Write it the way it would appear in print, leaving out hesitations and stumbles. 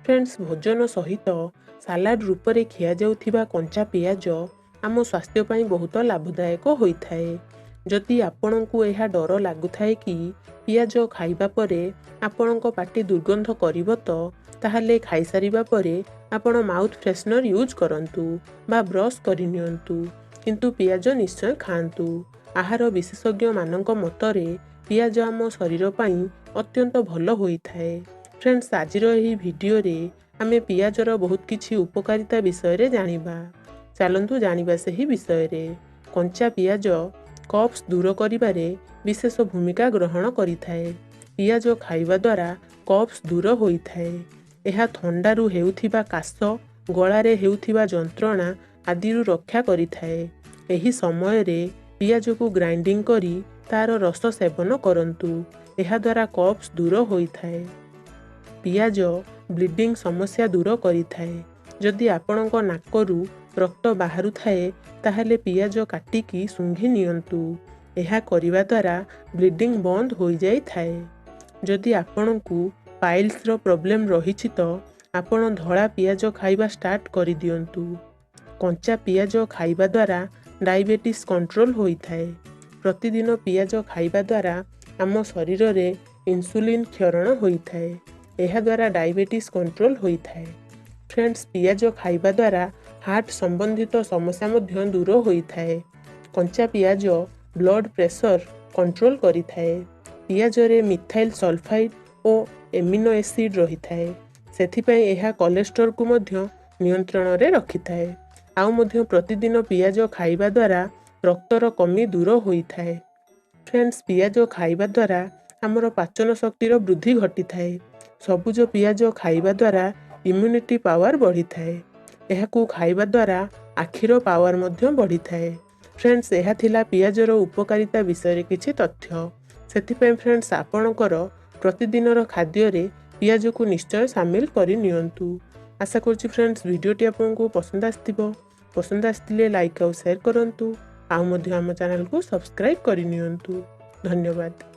Friends, ଭୋଜନ ସହିତ salad ରୂପରେ ଖିଆଯାଉଥିବା କଞ୍ଚା ପିଆଜ ଆମ ସ୍ୱାସ୍ଥ୍ୟ ପାଇଁ ବହୁତ ଲାଭଦାୟକ ହୋଇଥାଏ। ଯଦି ଆପଣଙ୍କୁ ଏହା ଡର ଲାଗୁଥାଏ କି ପିଆଜ ଖାଇବା ପରେ ଆପଣଙ୍କ ପାଟି ଦୁର୍ଗନ୍ଧ କରିବ ତ, ତାହେଲେ ଖାଇସାରିବା ପରେ ଆପଣ ମାଉଥ୍ ଫ୍ରେଶନର୍ ୟୁଜ୍ କରନ୍ତୁ ବା ବ୍ରସ୍ କରିନିଅନ୍ତୁ, କିନ୍ତୁ ପିଆଜ ନିଶ୍ଚୟ ଖାଆନ୍ତୁ। ଆହାର ବିଶେଷଜ୍ଞମାନଙ୍କ ମତରେ ପିଆଜ ଆମ ଶରୀର ପାଇଁ ଅତ୍ୟନ୍ତ ଭଲ ହୋଇଥାଏ। ଫ୍ରେଣ୍ଡସ୍, ଆଜିର ଏହି ଭିଡ଼ିଓରେ ଆମେ ପିଆଜର ବହୁତ କିଛି ଉପକାରିତା ବିଷୟରେ ଜାଣିବା। ଚାଲନ୍ତୁ ଜାଣିବା ସେହି ବିଷୟରେ। କଞ୍ଚା ପିଆଜ କଫ୍ସ ଦୂର କରିବାରେ ବିଶେଷ ଭୂମିକା ଗ୍ରହଣ କରିଥାଏ। ପିଆଜ ଖାଇବା ଦ୍ୱାରା କଫ୍ସ ଦୂର ହୋଇଥାଏ। ଏହା ଥଣ୍ଡାରୁ ହେଉଥିବା କାଶ, ଗଳାରେ ହେଉଥିବା ଯନ୍ତ୍ରଣା ଆଦିରୁ ରକ୍ଷା କରିଥାଏ। ଏହି ସମୟରେ ପିଆଜକୁ ଗ୍ରାଇଣ୍ଡିଂ କରି ତା'ର ରସ ସେବନ କରନ୍ତୁ। ଏହାଦ୍ୱାରା କଫ୍ସ ଦୂର ହୋଇଥାଏ। ପିଆଜ ବ୍ଲିଡ଼ିଂ ସମସ୍ୟା ଦୂର କରିଥାଏ। ଯଦି ଆପଣଙ୍କ ନାକରୁ ରକ୍ତ ବାହାରୁଥାଏ, ତାହେଲେ ପିଆଜ କାଟିକି ଶୁଙ୍ଘି ନିଅନ୍ତୁ। ଏହା କରିବା ଦ୍ୱାରା ବ୍ଲିଡ଼ିଂ ବନ୍ଦ ହୋଇଯାଇଥାଏ। ଯଦି ଆପଣଙ୍କୁ ପାଇଲ୍ସର ପ୍ରୋବ୍ଲେମ୍ ରହିଛି ତ ଆପଣ ଧଳା ପିଆଜ ଖାଇବା ଷ୍ଟାର୍ଟ କରିଦିଅନ୍ତୁ। କଞ୍ଚା ପିଆଜ ଖାଇବା ଦ୍ୱାରା ଡାଇବେଟିସ୍ କଣ୍ଟ୍ରୋଲ ହୋଇଥାଏ। ପ୍ରତିଦିନ ପିଆଜ ଖାଇବା ଦ୍ୱାରା ଆମ ଶରୀରରେ ଇନ୍ସୁଲିନ୍ କ୍ଷରଣ ହୋଇଥାଏ। ଏହାଦ୍ୱାରା ଡାଇବେଟିସ୍ କଣ୍ଟ୍ରୋଲ ହୋଇଥାଏ। ଫ୍ରେଣ୍ଡସ୍, ପିଆଜ ଖାଇବା ଦ୍ୱାରା ହାର୍ଟ ସମ୍ବନ୍ଧିତ ସମସ୍ୟା ମଧ୍ୟ ଦୂର ହୋଇଥାଏ। କଞ୍ଚା ପିଆଜ ବ୍ଲଡ଼ ପ୍ରେସର କଣ୍ଟ୍ରୋଲ କରିଥାଏ। ପିଆଜରେ ମିଥାଇଲ୍ ସଲଫାଇଡ୍ ଓ ଏମିନୋ ଏସିଡ୍ ରହିଥାଏ, ସେଥିପାଇଁ ଏହା କୋଲେଷ୍ଟ୍ରଲକୁ ମଧ୍ୟ ନିୟନ୍ତ୍ରଣରେ ରଖିଥାଏ। ଆଉ ମଧ୍ୟ ପ୍ରତିଦିନ ପିଆଜ ଖାଇବା ଦ୍ୱାରା ରକ୍ତର କମି ଦୂର ହୋଇଥାଏ। ଫ୍ରେଣ୍ଡସ୍, ପିଆଜ ଖାଇବା ଦ୍ୱାରା ଆମର ପାଚନ ଶକ୍ତିର ବୃଦ୍ଧି ଘଟିଥାଏ। ସବୁଜ ପିଆଜ ଖାଇବା ଦ୍ୱାରା ଇମ୍ୟୁନିଟି ପାୱାର ବଢ଼ିଥାଏ। ଏହାକୁ ଖାଇବା ଦ୍ୱାରା ଆଖିର ପାୱାର ମଧ୍ୟ ବଢ଼ିଥାଏ। ଫ୍ରେଣ୍ଡସ୍, ଏହା ଥିଲା ପିଆଜର ଉପକାରିତା ବିଷୟରେ କିଛି ତଥ୍ୟ। ସେଥିପାଇଁ ଫ୍ରେଣ୍ଡସ୍, ଆପଣଙ୍କର ପ୍ରତିଦିନର ଖାଦ୍ୟରେ ପିଆଜକୁ ନିଶ୍ଚୟ ସାମିଲ କରିନିଅନ୍ତୁ। ଆଶା କରୁଛି ଫ୍ରେଣ୍ଡସ୍, ଭିଡ଼ିଓଟି ଆପଣଙ୍କୁ ପସନ୍ଦ ଆସିଥିବ। ପସନ୍ଦ ଆସିଥିଲେ ଲାଇକ୍ ଆଉ ସେୟାର କରନ୍ତୁ, ଆଉ ମଧ୍ୟ ଆମ ଚ୍ୟାନେଲକୁ ସବସ୍କ୍ରାଇବ୍ କରିନିଅନ୍ତୁ। ଧନ୍ୟବାଦ।